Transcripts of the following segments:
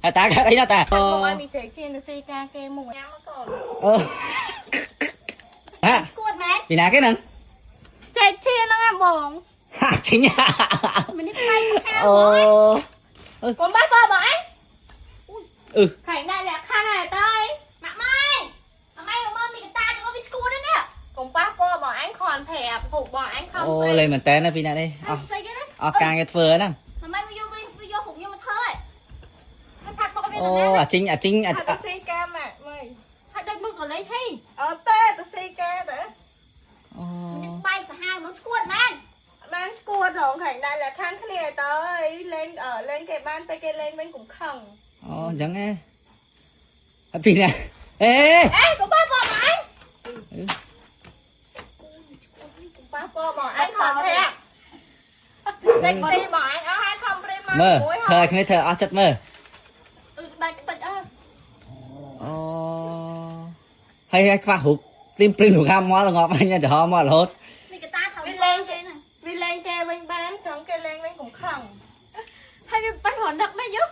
ហើយតាកើតអីណាតា មកឲ្យមីចេកជាទៅស៊ីការគេមួយញ៉ាំមកកូន អឺហា ឈួតមែន ពីណាគេហ្នឹង ចេកជាហ្នឹងហ៎បង ហាជីង មិននេះផ្លែសាហាវ អូ កុំប៉ះបងបងអញ អឺ ខែដាក់លក្ខខណ្ឌហើយតើ ម៉ាក់ម៉ៃម៉ាក់ម៉ៃមកមានកតាទាំងវាឈួតនេះ កុំប៉ះបងបងអញខនប្រាប់ពូបងអញខំ អូ ប្រាប់ លេងមែនតើណាពីណានេះអស់ ស្អីគេណា អស់ការគេធ្វើហ្នឹង ម៉ាក់ម៉ៃយកវាយករូបខ្ញុំមកធ្វើហើយផាត់មកវា អូ ទៅណា អាជីងអាជីងអា អត់ទៅស៊ីការម៉ាក់មើល ហើយដូចមើលក៏លេងហី អត់ទេទៅស៊ីការទៅ អូ នេះបែកសាហាវមកឈួតមែន បានឈួតរងខែដាក់លក្ខខណ្ឌគ្នាតើលេងលេងគេបានតែគេលេងវិញកុំខឹង អូអញ្ចឹងហ៎ហើយពីណាអេ អេកុំប៉ះបងអញកុំប៉ះបងបងអញខំប្រាប់តែទីបងអញអស់ហើយខំព្រាមមក មើល មួយ ធ្វើឲ្យគ្នាធ្វើអស់ចិត្តមើល ដាច់ខ្ទេចអើ អូហើយហើយខ្វះរូបព្រីមព្រីមរូបហាមល់ងាប់អញចំហមករហូត មានកតាត្រូវគេហ្នឹង វាលេងគេវិញបានចង់គេលេងវិញកុំខឹង ហើយវាប៉ិនរនឹកមែនយូ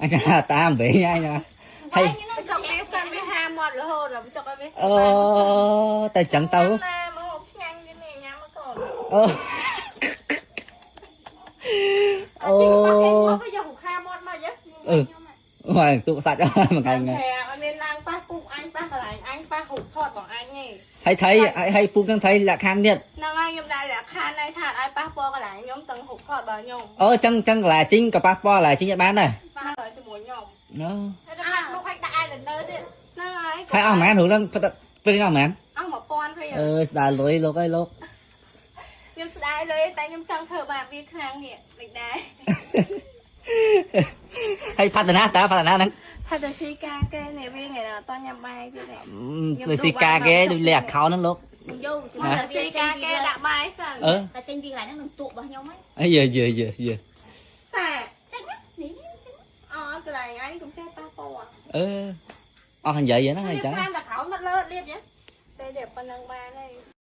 អញថាតាមវិញអញណា ហើយនឹង ចុកវាសិនវាហាមាត់រហូតដល់ចុកឲ្យវា អូតែចឹងទៅ ណាមកហូបឆ្ងាញ់នេះញ៉ាំមកកូន អូអូ មកយករូបហាមាត់មកយើ អឺមកទូសាច់ មួយថ្ងៃ ប្រាប់អត់មានឡើងប៉ះគូអញប៉ះកន្លែងអញប៉ះរូបថតបងអញទេ ហើយថៃហើយពូកនឹងថៃលក្ខខណ្ឌទៀត ហ្នឹងហើយខ្ញុំដាក់លក្ខខណ្ឌឲ្យថាឲ្យប៉ះពាល់កន្លែងខ្ញុំទាំងរូបថតរបស់ខ្ញុំ អូចឹងចឹងកន្លែជីងក៏ប៉ះពាល់កន្លែជីងឲ្យបានដែរ ហ្នឹងហើយជាមួយខ្ញុំ ណូ ហើយលោកឲ្យដាក់ eyeliner ទៀត ហ្នឹងហើយ ហើយអស់ប៉ុន្មានរូបហ្នឹងព្រីងអស់ប៉ុន្មាន អស់1000រៀល អើស្ដាយលុយលោកអើយលោក ខ្ញុំស្ដាយលុយតែខ្ញុំចង់ធ្វើបាបវាខ្លាំងនេះមិនដែរ ហើយផាត់តាតាផាត់តាហ្នឹង ថាទៅស៊ីការគេនេះវាថ្ងៃណាអត់ញ៉ាំបាយទៀតនេះ ដូចស៊ីការគេដូចលេ account ហ្នឹងលោក យក មកទៅស៊ីការគេដាក់បាយសិន អឺ តែចេញពីកន្លែងហ្នឹងនឹងទក់របស់ខ្ញុំហ្នឹង អីយឺយឺយឺយឺ សា ចេញនេះ អត់កន្លែងអញកុំចេះប៉ះពាល់ អឺអស់និយាយហ្នឹងអញ្ចឹង តាមតែក្រោយមកលើលៀបចឹង តែតែប៉ុណ្្នឹងបានហើយ